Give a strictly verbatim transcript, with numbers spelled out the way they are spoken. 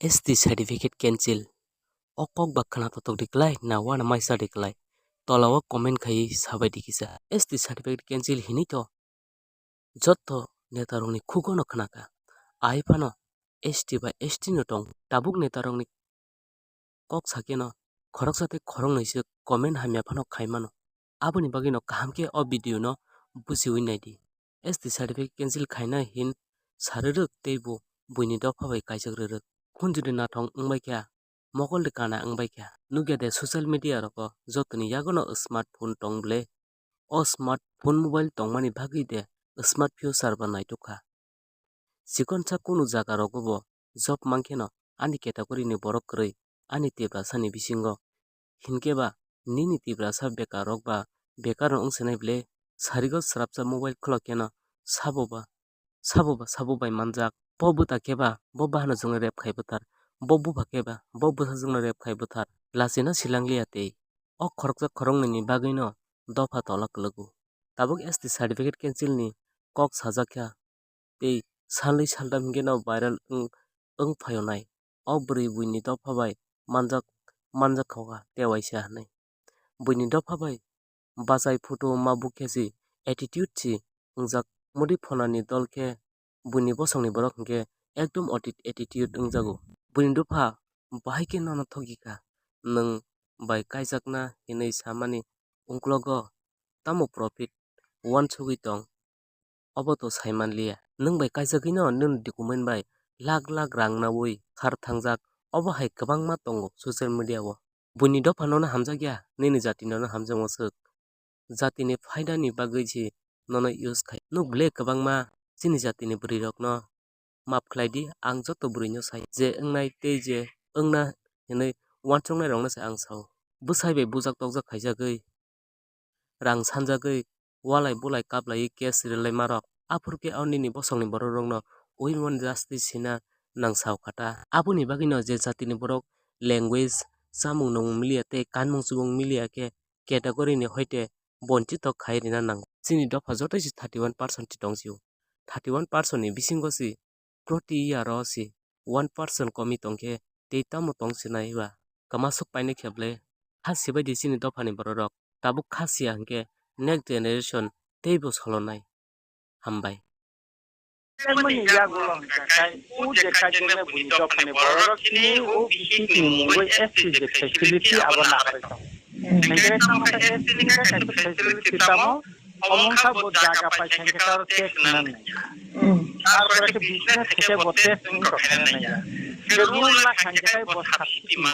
S T certificate cancel. O kok ba khna totok di klai, na wana maisa di klai. Tola o comment khai sabai di kisa. S T certificate cancel hini to jotto neta rokni khugo no khna kha. Ai phano S T ba S T no tong. Tabuk neta rokni kok sakeno khoroksa tei khoroknwi se comment hamya phano khai mano. Aboni bagwino kaham khe o video no buchiwi nai di. S T certificate cancel khaina hin sa rwrwk tei bo buini dopha bai kaijak rwrwk. Khunjwdwi nathong wngbai kha, mokol de kana wngbai kha. Nukya de social media rogo jotoni yagono smartphone tong ble. O smartphone mobile tongmani bagwi de smart future ba naituk kha. Chikonsa kunu jaga rogo bo job mankheno ani category ni borok kwrwi ani Tiprasa ni bisingo. Hinkhe ba nini Tiprasa bekar rok ba bekar no wngsinai ble sarigo swrapsa mobile khulok kheno sabo ba sabo ba sabo bai manjak. Bo bwta khe ba bo bahano jwngno rep khai bwthar, bo bupha khe ba bo bwsa jwngno rep khai bwthar. Lachina silang liya tei o khoroksa khoroknwi ni bagwi no dopha tola kwlwgo. Tabuk S T certificate cancel ni kok sajak kha tei salnwi saltham hinkhe no viral wng, wng phaio nai. O bwrwi buini dopha bai manjak, manjak kha tei waisa hinwi. Buini dopha bai bachai photo ma bukhe si attitude si wngjak. Mudi phonani dol khe buini bosongni borok hinkhe ekdom oti-, attitude wngjago. Buini dopha bahai khe nono thogi kha, nwng bai kaijakna hinwi samani ungklogo tamo profit uansugwi tong? Obo to sai manliya. Nwng bai kaijagwino nwng document bai lakh lakh rang naui khar thangjak. Obo hai kwbangma tongo social media o. Buini dopha nono hamjakya, nini jati nono hamjakma swk. Jatini phaidani bagwi se nono use khai. Nuk le kwbangma chini jatini bwrwi rokno map khlai di, ang joto bwrwino sai je wngnai tei je wngna hinwi uansuknai rokno se ang sao. Bwsai bai bujak tokjak khaijagwi rang sanjagwi walai bulai kaplaiwi case rwlai marok. Aphuru khe o nini bosongni borok rokno ui mani justice hina nang sao kha ta. Aboni bagwino je jatini borok language, chamung nungmung miliya tei kanmung chubung miliya khe category ni hoite bonchito khai rina nango. Chini dopha joto se thirty one percent se tong sio. Thirty one percent ni bisingo se proti year o se one percent komi tongkhe tei tamo tong sinai ba kwma swk painai khe ble kha sibai di chini dophani bororok. Tabuk kha siya hinkhe next generation teibo solonai. Hambai. Tei mani yagulo hwnkha khai o je kaijaknai buini dophani bororok chini o bihikni mungwi S T je facility abo naharwi tongo. Hinkhe tamo khe S T ni khe kaisa facility tamo, omo wngkha bo jaga paisa hinkhe karo tax nang nai. Arpore khe business khe bo tax wngkha khaina nai ya. Khe rule la kha hinkhe bo subsidy ma.